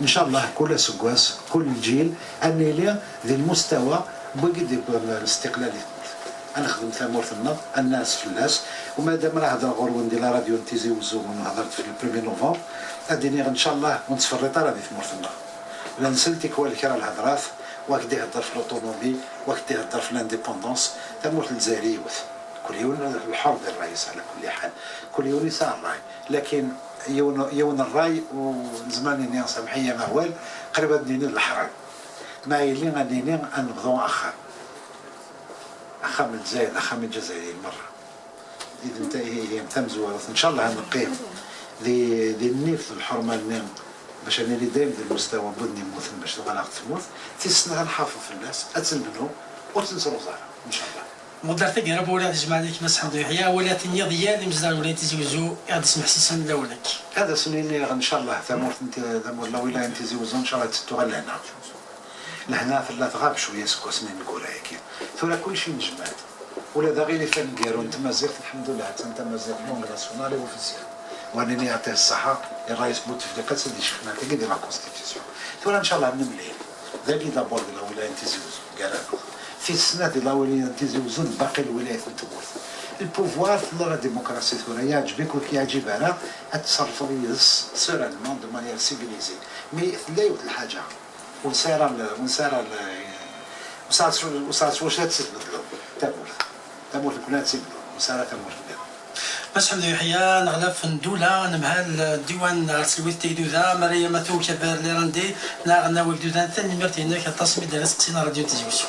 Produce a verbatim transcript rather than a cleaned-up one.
Ncallah kul aseggas, kul lǧil, ad nili di lmustawa n wigi d-yewwin listiqlal i tmurt. Ad nexdem tamurt-nneɣ, ad ners fell-as. U madam ara hedreɣ ɣur-wen di la radio n Tizi Wezzu, u nehder-d f le premier novembre, ad d-iniɣ ncallah ur nettferriṭ ara di tmurt-nneɣ. La nsel tikwal kra lhedrat, wa k-d-ihedder f l'autonomie, wa k-d-ihedder f l'indépendance. Tamurt n Lezzayer yiwet. Kul yiwen lḥer di ṛṛay-is, ɛla kulli ḥal. Kul yiwen yesɛa ṛṛay. Lakin yiwen, yiwen ṛṛay, u nezmer ad nini, samḥ-iyi amawal, qrib ad nini d leḥram. Ma yili ad nini ad nebḍu axxam. Axxam n Lezzayer, axxam n Lezzayer merra. Di, di, di tamezwarut, ncallah ad neqqim di, di nnif d lḥurma-nni, bac ad nili dayem di lmustawa n wid yemmuten, bac tuɣal-aɣ-d tmurt. Tis snat ad nḥafeḍ fell-as, ad tt-nebnu, ur tt-nettruẓ ara, ncallah. Mudar taggara n wawal i ɣ-d-ijemɛen yid-k, Mass Ḥmed Uyeḥya, awal ad tiniḍ i yal imezdaɣ n lwilaya n Tizi Wezzu i ɣ-d-ismeḥsisen lawan-ik. Ad asen-iniɣ, ncallah, tamurt n t-, tamurt n lwilaya n Tizi Wezzu, ncallah, ad tt-tuɣal lehna. Lehna tella tɣab cwiya seg wasmi neggura-agi. Tura kullec yennejmaɛ-d. Ula d aɣilif aneggaru n tmaziɣt, lḥemdullah, attan tamaziɣt langue nationale et officielle. Wa nini yeɛṭih ṣṣeḥḥa i Ṛṛayes Bouteflika, ad tt-id-iceklen akkagi di la constitution. Tura, ncallah, ad nemlil. Dagi d'abord di la wilaya n Tizi Wezzu, gar-aneɣ. Tis snat di la wilaya n Tizi Wezzu d baqi lwilayat n tmurt. Le pouvoir, tella la démocratie tura, yeɛǧeb-ik ur k-yeɛǧib ara, ad tṣerrfeḍ yid-s sereinement, de manière civilisée. Mais tella yiwet lḥaǧa. Ur nesɛi ara l-, ur nesɛi ara l-, ur nesɛi s-, ur nesɛi s wacu ad tt-tbeddleḍ tamurt. Tamurt nekkni ad tt-tbeddleḍ, ur nesɛi ara tamurt nniḍen. Mass Ḥmed Uyeḥya, aneɣlaf n ddula, anemhal n diwan ɣer tselwit n yigduden, Mariyama Tewkaber Lirandi, neɣ Nawi Gdudan, tanemmirt-inek aṭas mi d-terra isteqsiyen n Radio Tizi Wezzu.